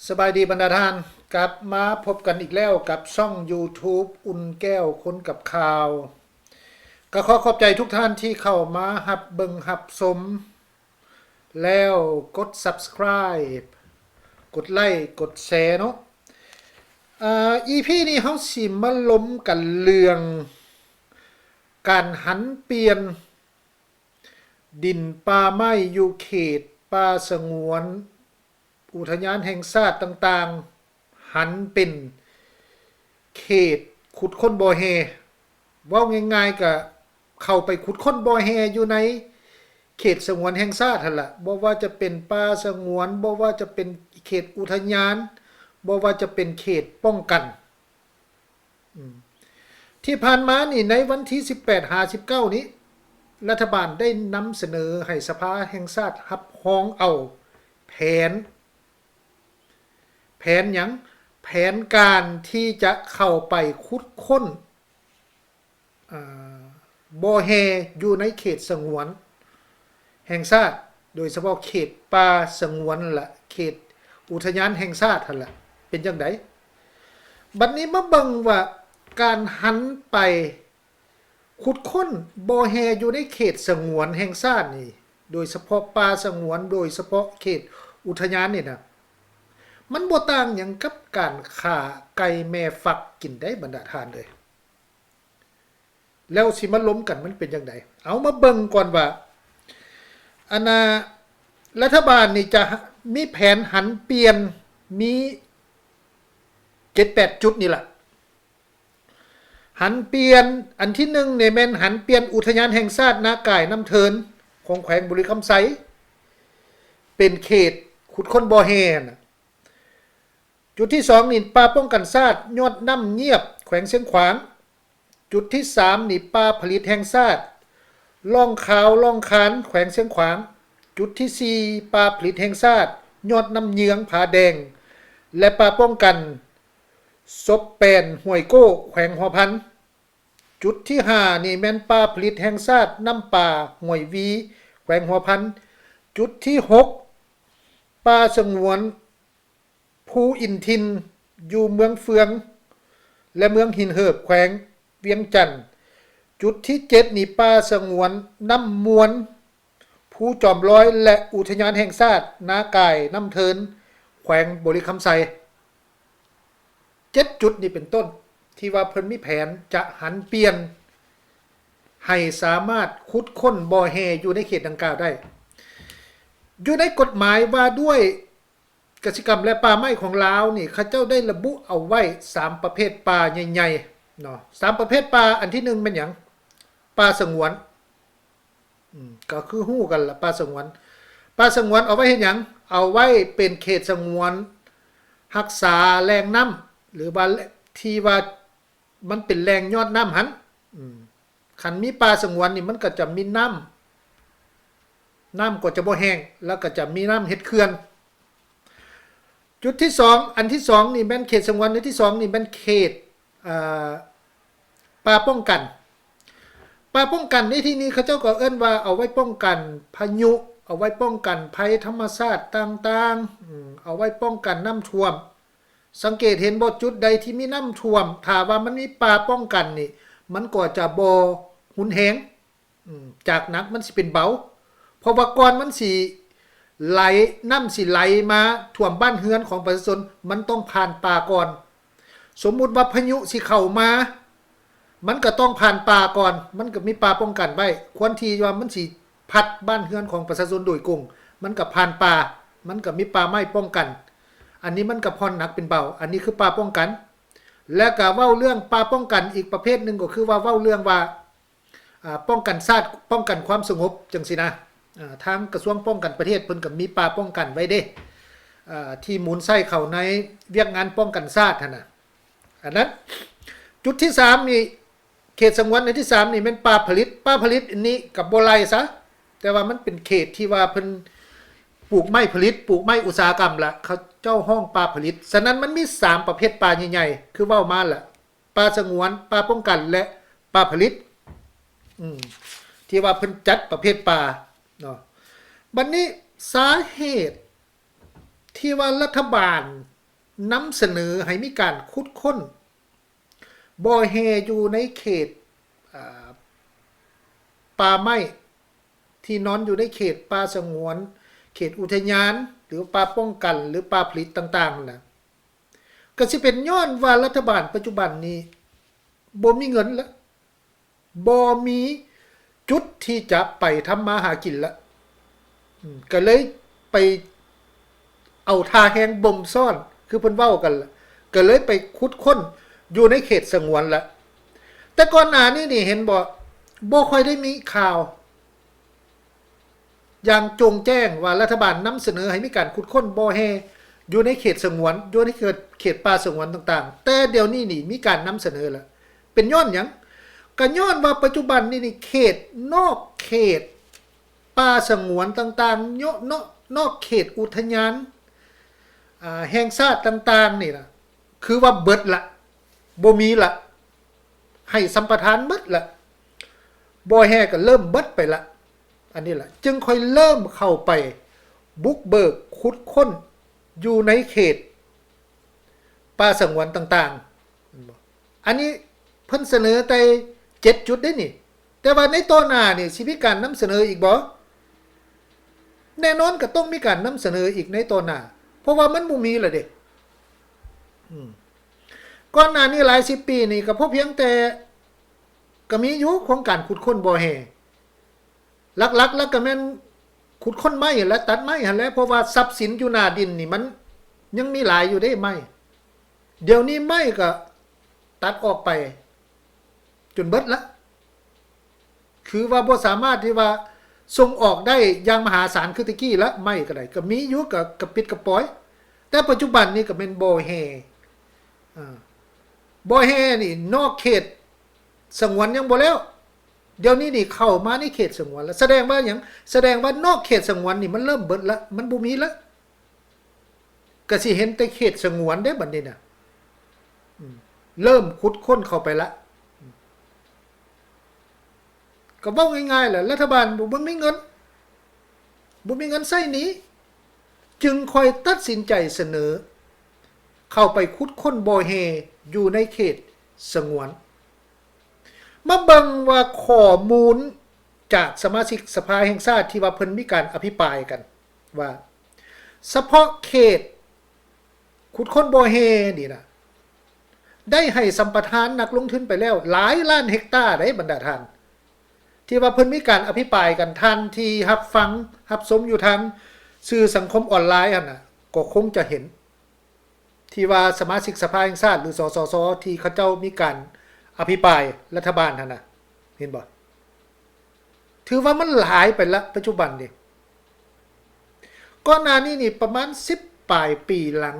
ສະບາຍດີບັນດາທ່ານ, ກັບມາພົບກັນອີກແລ້ວກັບຊ່ອງ YouTube ອຸ່ນແກ້ວຄົນກັບຂ່າວ. ກໍຂໍຂອບໃຈທຸກທ່ານທີ່ເຂົ້າມາຮັບເບິ່ງຮັບຊົມ ແລ້ວກົດ Subscribe ກົດໄລ້ ກົດແຊເນາະ. ອາ ອີພີນີ້ເຮົາຊິມາລົມກັນເລື່ອງການຫັນປ່ຽນ ດິນປ່າໄມ້ຢູ່ເຂດປ່າສະຫງວນ ອຸທະຍານແຫ່ງຊາດຕ່າງໆ ຫັນເປັນເຂດຂຸດຄົ້ນບໍ່ແຮ່. ເວົ້າງ່າຍໆ ກະເຂົ້າໄປຂຸດຄົ້ນບໍ່ແຮ່ຢູ່ໃນເຂດສະຫງວນແຫ່ງຊາດຫັ້ນລະ, ບໍ່ວ່າຈະເປັນປ່າສະຫງວນ, ບໍ່ວ່າຈະເປັນເຂດອຸທະຍານ, ບໍ່ວ່າຈະເປັນເຂດປ້ອງກັນ. ອືມ ທີ່ຜ່ານມານີ້ ໃນວັນທີສິບແປດຫາສິບເກົ້ານີ້ ລັດຖະບານໄດ້ນຳສະເໜີໃຫ້ສະພາແຫ່ງຊາດຮັບຮອງເອົາແຜນ, ແຜນຫຍັງ? ແຜນການທີ່ຈະເຂົ້າໄປຂຸດຄົ້ນ ອາ ບໍ່ແຮ່ຢູ່ໃນເຂດສະຫງວນແຫ່ງຊາດ, ໂດຍສະເພາະເຂດປ່າສະຫງວນ ແລະ ເຂດອຸທະຍານແຫ່ງຊາດຫັ້ນລະ. ເປັນຈັ່ງໃດ? ບັດນີ້ມາເບິ່ງວ່າການຫັນໄປຂຸດຄົ້ນບໍ່ແຮ່ຢູ່ໃນເຂດສະຫງວນແຫ່ງຊາດນີ້, ໂດຍສະເພາະປ່າສະຫງວນ, ໂດຍສະເພາະເຂດອຸທະຍານນີ້ນະ, ມັນບໍ່ຕ່າງຫຍັງກັບການຂ້າໄກ່ແມ່ຟັກກິນໃດ໋ ບັນດາທ່ານເອີຍ. ແລ້ວຊິມາລົມກັນມັນເປັນຈັ່ງໃດ? ເອົາມາເບິ່ງກ່ອນວ່າ ອັນນ່າ ລັດຖະບານນີ້ຈະມີແຜນຫັນປ່ຽນ ມີເຈັດແປດຈຸດນີ້ລະ. ຫັນປ່ຽນ ອັນທີໜຶ່ງນີ້ແມ່ນຫັນປ່ຽນອຸທະຍານແຫ່ງຊາດນາກາຍນ້ຳເທີນ ຂອງແຂວງບໍລິຄຳໄຊ ເປັນເຂດຂຸດຄົ້ນບໍ່ແຮ່ນະ. ຈຸດທີສອງນີ້ ປ່າປ້ອງກັນຊາດຍອດນ້ຳງຽບ ແຂວງຊຽງຂວາງ. ຈຸດທີສາມນີ້ ປ່າຜະລິດແຫ່ງຊາດລ່ອງຄາວລ່ອງຄານ ແຂວງຊຽງຂວາງ. ຈຸດທີສີ່ ປ່າຜະລິດແຫ່ງຊາດຍອດນ້ຳເຍືອງຜາແດງ ແລະ ປ່າປ້ອງກັນສົບແປນຫ້ວຍໂກ້ ແຂວງຫົວພັນ. ຈຸດທີຫ້ານີ້ແມ່ນປ່າຜະລິດແຫ່ງຊາດນ້ຳປາຫ້ວຍວີ ແຂວງຫົວພັນ. ຈຸດທີຫົກ ປ່າສະຫງວນ ພູອິນທິນ ຢູ່ເມືອງເຟືອງ ແລະ ເມືອງຫີນເຫີບ ແຂວງວຽງຈັນ. ຈຸດທີເຈັດນີ້ ປ່າສະຫງວນນ້ຳມ່ວນ ພູຈອມລອຍ ແລະ ອຸທະຍານແຫ່ງຊາດນາກາຍນ້ຳເທີນ ແຂວງບໍລິຄຳໄຊ. ເຈັດຈຸດນີ້ເປັນຕົ້ນ ທີ່ວ່າເພິ່ນມີແຜນຈະຫັນປ່ຽນໃຫ້ສາມາດຂຸດຄົ້ນບໍ່ແຮ່ຢູ່ໃນເຂດດັ່ງກ່າວໄດ້. ຢູ່ໃນກົດໝາຍວ່າດ້ວຍ ກະສິກຳ ແລະ ປ່າໄມ້ຂອງລາວນີ້ ເຂົາເຈົ້າໄດ້ລະບຸເອົາໄວ້ສາມປະເພດປ່າໃຫຍ່ໆເນາະ. ສາມປະເພດປ່າ ອັນທີໜຶ່ງແມ່ນຫຍັງ? ປ່າສະຫງວນ. ອືມ ກໍຄືຮູ້ກັນລະ ປ່າສະຫງວນ. ປ່າສະຫງວນເອົາໄວ້ເຮັດຫຍັງ? ເອົາໄວ້ເປັນເຂດສະຫງວນຮັກສາແຫຼ່ງນ້ຳ ຫຼືວ່າທີ່ວ່າ ມັນເປັນແຫຼ່ງຍອດນ້ຳຫັ້ນ. ອືມ ຄັນມີປ່າສະຫງວນນີ້ ມັນກໍຈະມີນ້ຳ, ນ້ຳກໍຈະບໍ່ແຫ້ງ ແລ້ວກໍຈະມີນ້ຳເຮັດເຂື່ອນ. ຈຸດທີສອງ ອັນທີສອງນີ້ແມ່ນເຂດສະຫງວນ, ອັນທີສອງນີ້ແມ່ນເຂດ ເອີ ປ່າປ້ອງກັນ. ປ່າປ້ອງກັນໃນທີ່ນີ້ ເຂົາເຈົ້າກໍເອີ້ນວ່າເອົາໄວ້ປ້ອງກັນພາຍຸ, ເອົາໄວ້ປ້ອງກັນໄພທຳມະຊາດຕ່າງໆ, ອືມ ເອົາໄວ້ປ້ອງກັນນ້ຳຖ້ວມ. ສັງເກດເຫັນບໍ່? ຈຸດໃດທີ່ມີນ້ຳຖ້ວມ ຖ້າວ່າມັນມີປ່າປ້ອງກັນນີ້ ມັນກໍຈະບໍ່ຮຸນແຮງ, ອືມ ຈາກໜັກມັນຊິເປັນເບົາ. ເພາະວ່າກ່ອນມັນຊິໄຫຼ, ນ້ຳຊິໄຫຼມາຖ້ວມບ້ານເຮືອນຂອງປະຊາຊົນ ມັນຕ້ອງຜ່ານປ່າກ່ອນ. ສົມມຸດວ່າພາຍຸຊິເຂົ້າມາ ມັນກໍຕ້ອງຜ່ານປ່າກ່ອນ, ມັນກໍມີປ່າປ້ອງກັນໄວ້. ຄວນທີ່ວ່າມັນຊິພັດບ້ານເຮືອນຂອງປະຊາຊົນໂດຍກົງ, ມັນກໍຜ່ານປ່າ, ມັນກໍມີປ່າໄມ້ປ້ອງກັນ. ອັນນີ້ມັນກໍຜ່ອນໜັກເປັນເບົາ. ອັນນີ້ຄືປ່າປ້ອງກັນ. ແລະກໍເວົ້າເລື່ອງປ່າປ້ອງກັນອີກປະເພດໜຶ່ງ ກໍຄືວ່າເວົ້າເລື່ອງວ່າ ອາ ປ້ອງກັນຊາດ, ປ້ອງກັນຄວາມສະຫງົບ ຈັ່ງຊີ້ນະ. ອາ ທາງກະຊວງປ້ອງກັນປະເທດເພິ່ນກໍມີປ່າປ້ອງກັນໄວ້ເດ້ ອາ ທີ່ໝູນໃຊ້ເຂົ້າໃນວຽກງານປ້ອງກັນຊາດຫັ້ນນະ. ອັນນັ້ນ ຈຸດທີສາມນີ້ ເຂດສະຫງວນອັນທີສາມນີ້ແມ່ນປ່າຜະລິດ. ປ່າຜະລິດອັນນີ້ກໍບໍ່ໄລ່ຊະ, ແຕ່ວ່າມັນເປັນເຂດທີ່ວ່າເພິ່ນປູກໄມ້ຜະລິດ, ປູກໄມ້ອຸດສາຫະກຳລະ ເຂົາເຈົ້າຮ້ອງປ່າຜະລິດ. ສະນັ້ນມັນມີສາມປະເພດປ່າໃຫຍ່ໆ ຄືເວົ້າມາລະ ປ່າສະຫງວນ, ປ່າປ້ອງກັນ ແລະ ປ່າຜະລິດ ອືມ ທີ່ວ່າເພິ່ນຈັດປະເພດປ່າເນາະ. ບັດນີ້ສາເຫດ ທີ່ວ່າລັດຖະບານ ນຳສະເໜີໃຫ້ມີການຂຸດຄົ້ນບໍ່ແຮ່ຢູ່ໃນເຂດ ອາ ປ່າໄມ້ ທີ່ນອນຢູ່ໃນເຂດປ່າສະຫງວນ, ເຂດອຸທະຍານ ຫຼື ປ່າປ້ອງກັນ ຫຼື ປ່າຜະລິດຕ່າງໆ ນັ້ນນະ ກໍຊິເປັນຍ້ອນວ່າລັດຖະບານປັດຈຸບັນນີ້ບໍ່ມີເງິນລະ ບໍ່ມີຈຸດທີ່ຈະໄປທຳມາຫາກິນລະ ອາ ກໍເລີຍໄປເອົາທ່າແຮງບົ່ມຊ້ອນ ຄືເພິ່ນເວົ້າກັນລະ ກໍເລີຍໄປຂຸດຄົ້ນຢູ່ໃນເຂດສະຫງວນລະ. ແຕ່ກ່ອນໜ້ານີ້ນີ້ເຫັນບໍ່ ບໍ່ຄ່ອຍໄດ້ມີຂ່າວ ຢ່າງໂຈ່ງແຈ້ງວ່າລັດຖະບານນຳສະເໜີໃຫ້ມີການຂຸດຄົ້ນບໍ່ແຮ່ຢູ່ໃນເຂດສະຫງວນ ຢູ່ໃນເຂດ ເຂດປ່າສະຫງວນຕ່າງໆ ແຕ່ດຽວນີ້ນີ້ມີການນຳສະເໜີລະ. ເປັນຍ້ອນຫຍັງ? ກໍຍ້ອນວ່າປັດຈຸບັນນີ້ນີ້ ເຂດ ນອກເຂດປ່າສະຫງວນຕ່າງໆ ເນາະ ເນາະ ນອກເຂດອຸທະຍານ ອາ ແຫ່ງຊາດຕ່າງໆ ນີ້ນະ ຄືວ່າເບິດລະ ບໍ່ມີລະ ໃຫ້ສຳປະທານເບິດລະ ບໍ່ແຮ່ກໍເລີ່ມເບິດໄປລະ. ອັນນີ້ລະ ຈຶ່ງຄ່ອຍເລີ່ມເຂົ້າໄປບຸກເບີກຂຸດຄົ້ນຢູ່ໃນເຂດປ່າສະຫງວນຕ່າງໆ ເຫັນບໍ່? ອັນນີ້ເພິ່ນສະເໜີແຕ່ເຈັດຈຸດເດ້ນີ້ ແຕ່ວ່າໃນຕໍ່ໜ້ານີ້ຊິມີການນຳສະເໜີອີກບໍ່? ແນ່ນອນກໍຕ້ອງມີການນຳສະເໜີອີກໃນຕໍ່ໜ້າ ເພາະວ່າມັນບໍ່ມີລະເດ້. ອືມ ກ່ອນໜ້ານີ້ຫຼາຍສິບປີນີ້ກໍພໍພຽງແຕ່ ກໍມີຢູ່ໂຄງການຂຸດຄົ້ນບໍ່ແຮ່ ຫຼັກໆ ແລ້ວກໍແມ່ນຂຸດຄົ້ນໄມ້ຫັ້ນແຫຼະ ຕັດໄມ້ຫັ້ນແຫຼະ ເພາະວ່າຊັບສິນຢູ່ໜ້າດິນນີ້ມັນຍັງມີຫຼາຍຢູ່ເດ້ໄມ້. ດຽວນີ້ໄມ້ກໍຕັດອອກໄປຈົນເບິດລະ ຄືວ່າບໍ່ສາມາດທີ່ວ່າສົ່ງອອກໄດ້ຢ່າງມະຫາສານຄືແຕ່ກີ້ລະ ໄມ້ກໍໄດ້ ກໍມີຢູ່ ກໍ ກະປິດກະປອຍ. ແຕ່ປັດຈຸບັນນີ້ກໍແມ່ນບໍ່ແຮ່ ອາ ບໍ່ແຮ່ນີ້ນອກເຂດສະຫງວນຍັງບໍ່ແລ້ວ ດຽວນີ້ນີ້ເຂົ້າມາໃນເຂດສະຫງວນລະ. ສະແດງວ່າຫຍັງ? ສະແດງວ່ານອກເຂດສະຫງວນນີ້ມັນເລີ່ມເບິດລະ ມັນບໍ່ມີລະ ກະຊິເຫັນແຕ່ເຂດສະຫງວນເດ້ບັດນີ້ນະ ອືມ ເລີ່ມຂຸດຄົ້ນເຂົ້າໄປລະ. ກໍເວົ້າງ່າຍໆແຫຼະ ລັດຖະບານບໍ່ ບໍ່ມີເງິນ ບໍ່ມີເງິນໃຊ້ໜີ້ ຈຶ່ງຄ່ອຍຕັດສິນໃຈສະເໜີເຂົ້າໄປຂຸດຄົ້ນບໍ່ແຮ່ຢູ່ໃນເຂດສະຫງວນ. ມາເບິ່ງວ່າຂໍ້ມູນຈາກສະມາຊິກສະພາແຫ່ງຊາດທີ່ວ່າເພິ່ນມີການອະພິປາຍກັນວ່າ ສະເພາະເຂດຂຸດຄົ້ນບໍ່ແຮ່ນີ້ນະ ໄດ້ໃຫ້ສຳປະທານນັກລົງທຶນໄປແລ້ວຫຼາຍລ້ານເຮັກຕາເດ້ບັນດາທ່ານ ທີ່ວ່າເພິ່ນມີການອະພິປາຍກັນ. ທ່ານທີ່ຮັບຟັງຮັບຊົມຢູ່ທາງສື່ສັງຄົມອອນລາຍຫັ້ນນະ ກໍຄົງຈະເຫັນ ທີ່ວ່າສະມາຊິກສະພາແຫ່ງຊາດ ຫຼື ສສຊ ທີ່ເຂົາເຈົ້າມີການອະພິປາຍລັດຖະບານຫັ້ນນະ ເຫັນບໍ່? ຖືວ່າມັນຫຼາຍໄປລະ ປັດຈຸບັນນີ້. ກ່ອນໜ້ານີ້ນີ້ປະມານສິບປາຍປີຫຼັງ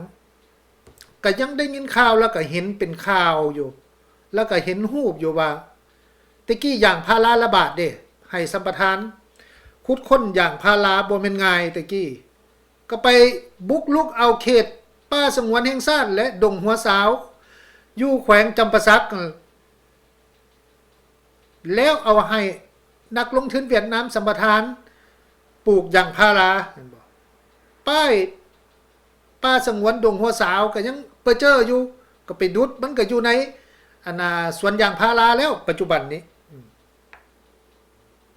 ກະຍັງໄດ້ຍິນຂ່າວ ແລ້ວກະເຫັນເປັນຂ່າວຢູ່ ແລ້ວກະເຫັນຮູບຢູ່ວ່າ ແຕ່ກີ້ຢາງພາລາລະບາດເດ້ ໃຫ້ສຳປະທານຂຸດຄົ້ນຢາງພາລາບໍ່ແມ່ນງ່າຍແຕ່ກີ້ ກໍໄປບຸກລຸກເອົາເຂດປ່າສະຫງວນແຫ່ງຊາດ ແລະ ດົງຫົວສາວ ຢູ່ແຂວງຈຳປາສັກ ແລ້ວເອົາໃຫ້ນັກລົງທຶນຫວຽດນາມສຳປະທານປູກຢາງພາລາ ເຫັນບໍ່? ປ້າຍປ່າສະຫງວນດົງຫົວສາວກໍຍັງເປີເຈີຢູ່ ກໍໄປດຸດ ມັນກໍຢູ່ໃນ ອັນນ່າ ສວນຢາງພາລາແລ້ວ ປັດຈຸບັນນີ້. ອືມ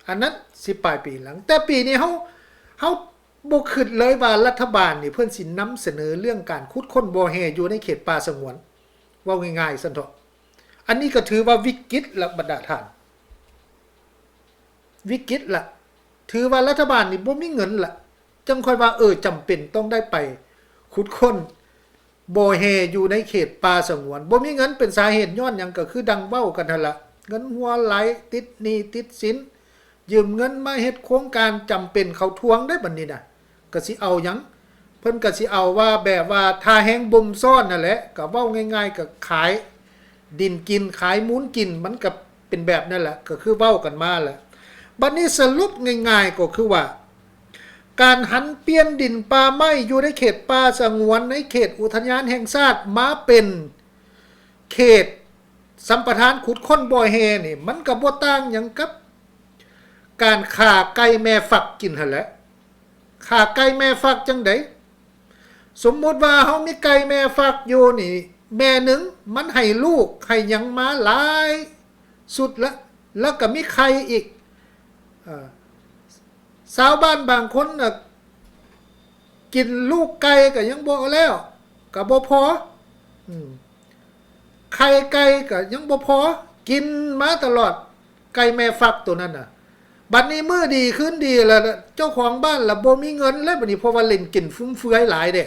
ອັນນັ້ນສິບປາຍປີຫຼັງ ແຕ່ປີນີ້ເຮົາ ເຮົາບໍ່ຄິດເລີຍວ່າລັດຖະບານນີ້ເພິ່ນຊິນຳສະເໜີເລື່ອງການຂຸດຄົ້ນບໍ່ແຮ່ຢູ່ໃນເຂດປ່າສະຫງວນ ເວົ້າງ່າຍໆຊັ້ນເຖາະ. ອັນນີ້ກໍຖືວ່າວິກິດລະບັນດາທ່ານ ວິກິດລະ ຖືວ່າລັດຖະບານນີ້ບໍ່ມີເງິນລະ ຈັ່ງຄ່ອຍວ່າ ເອີ ຈຳເປັນຕ້ອງໄດ້ໄປຂຸດຄົ້ນ ບໍ່ແຮ່ຢູ່ໃນເຂດປ່າສະຫງວນ ບໍ່ມີເງິນເປັນສາເຫດຍ້ອນຫຍັງ? ກໍຄືດັ່ງເວົ້າກັນຫັ້ນລະ ເງິນຮົ່ວໄຫຼ ຕິດໜີ້ຕິດສິນ ຢືມເງິນມາເຮັດໂຄງການ ຈຳເປັນເຂົາທວງເດ້ບັດນີ້ນະ ກໍຊິເອົາຫຍັງ? ເພິ່ນກໍຊິເອົາວ່າແບບວ່າທ່າແຮງບົ່ມຊ້ອນຫັ້ນແຫຼະ ກໍເວົ້າງ່າຍໆ ກໍຂາຍ ດິນກິນ ຂາຍມູນກິນ ມັນກໍເປັນແບບນັ້ນແຫຼະ ກໍຄືເວົ້າກັນມາແຫຼະ. ບັດນີ້ສະຫຼຸບງ່າຍໆກໍຄືວ່າ ການຫັນປ່ຽນດິນປ່າໄມ້ຢູ່ໃນເຂດປ່າສະຫງວນ ໃນເຂດອຸທະຍານແຫ່ງຊາດ ມາເປັນເຂດສຳປະທານຂຸດຄົ້ນບໍ່ແຮ່ນີ້ ມັນກໍບໍ່ຕ່າງຫຍັງກັບການຂ້າໄກ່ແມ່ຟັກກິນຫັ້ນແຫຼະ. ຂ້າໄກ່ແມ່ຟັກຈັ່ງໃດ? ສົມມຸດວ່າເຮົາມີໄກ່ແມ່ຟັກຢູ່ນີ້ ແມ່ໜຶ່ງມັນໃຫ້ລູກໃຫ້ຫຍັງມາຫຼາຍສຸດລະ ແລ້ວກໍມີໄຂ່ອີກ. ເອີ ຊາວບ້ານບາງຄົນນະ ກິນລູກໄກ່ກໍຍັງບໍ່ແລ້ວ ກໍບໍ່ພໍ ອືມ ໄຂ່ໄກ່ກໍຍັງບໍ່ພໍ ກິນມາຕະຫຼອດ ໄກ່ແມ່ຟັກໂຕນັ້ນນະ. ບັດນີ້ມື້ດີຄືນດີລະ ເຈົ້າຂອງບ້ານລະບໍ່ມີເງິນແລ້ວ ບັດນີ້ ເພາະວ່າຫຼິ້ນກິນຟຸມເຟືອຍຫຼາຍເດ້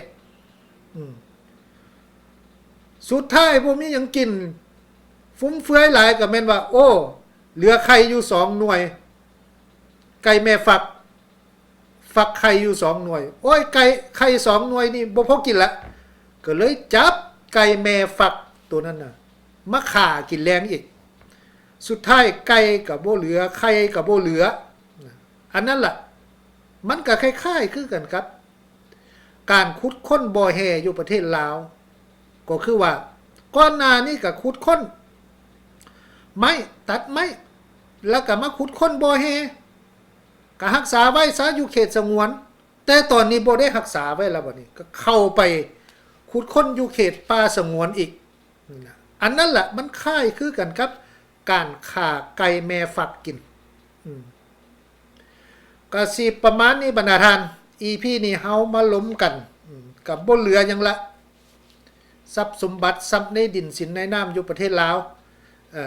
ອືມ ສຸດທ້າຍບໍ່ມີຫຍັງກິນ ຟຸມເຟືອຍຫຼາຍ ກໍແມ່ນວ່າ ໂອ້ ເຫຼືອໄຂ່ຢູ່ສອງໜ່ວຍ ໄກ່ແມ່ຟັກ ຟັກໄຂ່ຢູ່ສອງໜ່ວຍ ໂອ້ຍ ໄກ່ ໄຂ່ສອງໜ່ວຍນີ້ບໍ່ພໍກິນລະ ກໍເລີຍຈັບໄກ່ແມ່ຟັກໂຕນັ້ນນະ ມາຂ້າກິນແລງອີກ. ສຸດທ້າຍໄກ່ກໍບໍ່ເຫຼືອ ໄຂ່ກໍບໍ່ເຫຼືອ. ອັນນັ້ນລະ ມັນກໍຄ້າຍໆຄືກັນກັບ ການຂຸດຄົ້ນບໍ່ແຮ່ຢູ່ປະເທດລາວ ກໍຄືວ່າ ກ່ອນໜ້ານີ້ກໍຂຸດຄົ້ນໄມ້ ຕັດໄມ້ ແລ້ວກໍມາຂຸດຄົ້ນບໍ່ແຮ່ ກໍຮັກສາໄວ້ຊະຢູ່ເຂດສະຫງວນ ແຕ່ຕອນນີ້ບໍ່ໄດ້ຮັກສາໄວ້ແລ້ວ ບັດນີ້ກໍເຂົ້າໄປຂຸດຄົ້ນຢູ່ເຂດປ່າສະຫງວນອີກ. ອັນນັ້ນລະ ມັນຄ້າຍຄືກັນກັບການຂ້າໄກ່ແມ່ຟັກກິນ. ອືມ ກໍຊິປະມານນີ້ບັນດາທ່ານ ອີພີນີ້ເຮົາມາລົມກັນ ອືມ ກໍບໍ່ເຫຼືອຫຍັງລະ ຊັບສົມບັດ ຊັບໃນດິນສິນໃນນ້ຳຢູ່ປະເທດລາວ ເອີ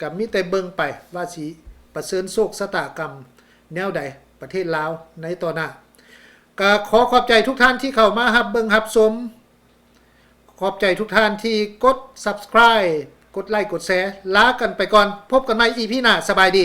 ກໍມີແຕ່ເບິ່ງໄປວ່າຊິປະເຊີນໂຊກຊະຕາກຳແນວໃດປະເທດລາວໃນຕໍ່ໜ້າ. ກໍຂໍຂອບໃຈທຸກທ່ານທີ່ເຂົ້າມາຮັບເບິ່ງຮັບຊົມ ຂອບໃຈທຸກທ່ານທີ່ກົດ Subscribe ກົດໄລ ກົດແຊ ລາກັນໄປກ່ອນ ພົບກັນໃໝ່ ອີພີ ໜ້າ ສະບາຍດີ.